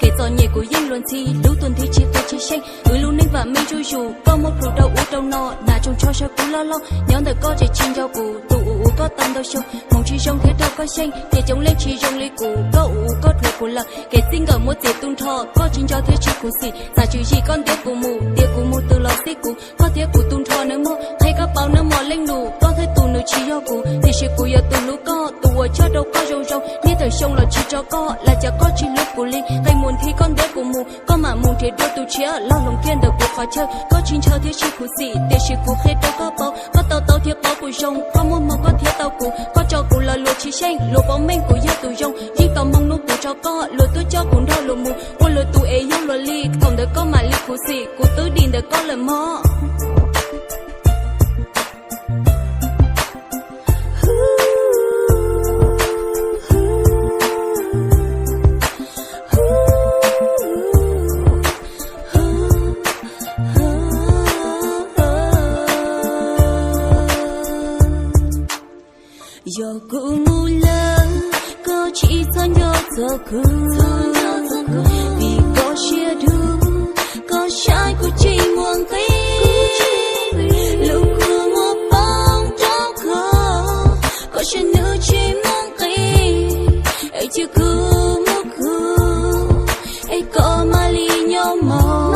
Kev txom nyem kuv yeej luag ntxhi, lub tuag nthi tsis qhia tsis seej. Wb lub neej vam meej zuj zus, koj muab plhus rau ub rau no, hnav tsoos tsho sawv kub loj loj. Nyob ntawm koj tseem tsis nco kuv, tus uas ua koj tau ntau xyoo. Hmoov tsis zoo thiab raug koj xyeej, tias coob leej tsis zoo li kuv, koj uas ua koj dhuav kuv lawm. Kev txij nkawm muab txiav tu nrho, koj tsis nco thiab tsis khuv xim. Xav tswv yim koj ntiab kuv mus, tias kuv mus twg los xij kuv. Koj thiab kuv tu nrho nawb mog, qhia koj paub nawb mog leej nus, koj thiab tus nws tsis yog kuv, tiam sis kuv yog tus hlub koj, tus uas coj rau koj zoo zoo. Niaj tawm xyoo los tsis tso koj, lam cas koj tsis hlub kuv li. Qee mus nthi koj ntiab kuv mus, koj mam mus nrhiav dua tus tshiab los hloov kiag ntawm kuv qhov chaw. Koj tsis ntshaw thiab tsis khuv xim, tiam sis kuv qhia rau koj paub, koj tau taub thiab paub kuv zoo. Koj muaj hmoo koj thiaj tau kuv, koj tso kuv los luag tsis seej, luag paub meej kuv yog tus zoo. Yeej tos hmoo hnub kuv tso koj, luag tuaj coj kuv nrog luag mus, ua luag tus es yog luag li, thaum ntawd koj mam li khuv xim, kuv twb dim ntawm koj lawm mog. Yog kuv mus lawm, koj tsis txhob nco txog kuv, vim koj siab dub, koj saib kuv tsis muaj nqis. Lub kua muag poob rau koj, koj siab nws tsis muaj nqis, es cia kuv mus kuv, es koj mam li nyob mog.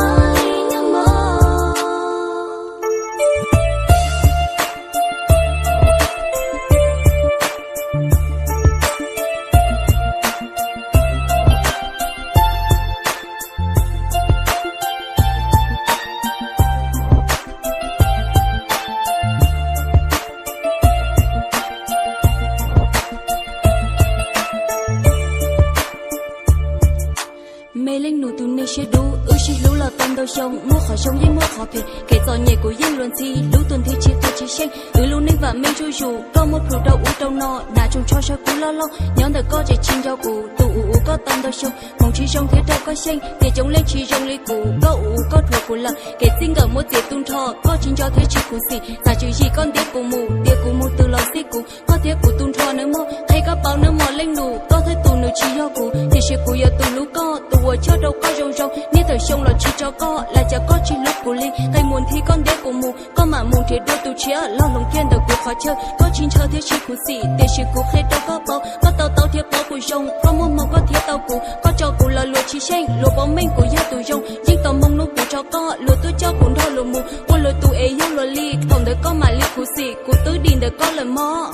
Me leej nus tus neeg siab dub, wb sib hlub los tau ntau xyoo, muaj qhov zoo yeej muaj qhov phem, kev txom nyem kuv yeej luag ntxhi, lub tuag nthi tsis qhia tsis seej. Wb lub neej vam meej zuj zus, koj muab plhus rau ub rau no, hnav tsoos tsho sawv kub loj loj. Nyob ntawm koj tseem tsis nco kuv, tus uas ua koj tau ntau xyoo. Hmoov tsis zoo thiab raug koj xyeej, tias coob leej tsis zoo li kuv, koj uas ua koj dhuav kuv lawm. Kev txij nkawm muab txiav tu nrho, koj tsis nco thiab tsis khuv xim. Xav tswv yim koj ntiab kuv mus, tias kuv mus twg los xij kuv. Koj thiab kuv tu nrho nawb mog, qhia koj paub nawb mog leej nus, koj thiab tus nws tsis yog kuv, tiam sis kuv yog tus hlub koj, tus uas coj rau koj zoo zoo. Niaj tawm xyoo los tsis tso koj, lam cas koj tsis hlub kuv li. Qee mus nthi koj ntiab kuv mus, koj mam mus nrhiav dua tus tshiab los hloov kiag ntawm kuv qhov chaw. Koj tsis ntshaw thiab tsis khuv xim, tiam sis kuv qhia rau koj paub, koj tau taub thiab paub kuv zoo. Koj muaj hmoo koj thiaj tau kuv, koj tso kuv los luag tsis seej, luag paub meej kuv yog tus zoo. Yeej tos hmoo hnub kuv tso koj, luag tuaj coj kuv nrog luag mus, ua luag tus es yog luag li, thaum ntawd koj mam li khuv xim, kuv twb dim ntawm koj lawm mog.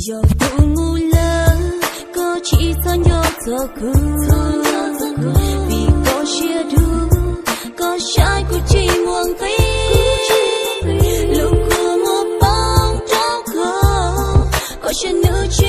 Yog kuv mus lawm, koj tsis txhob nco txog kuv, vim koj siab dub, koj saib kuv tsis muaj nqis. Lub kua muag poob rau koj, koj siab nws tsis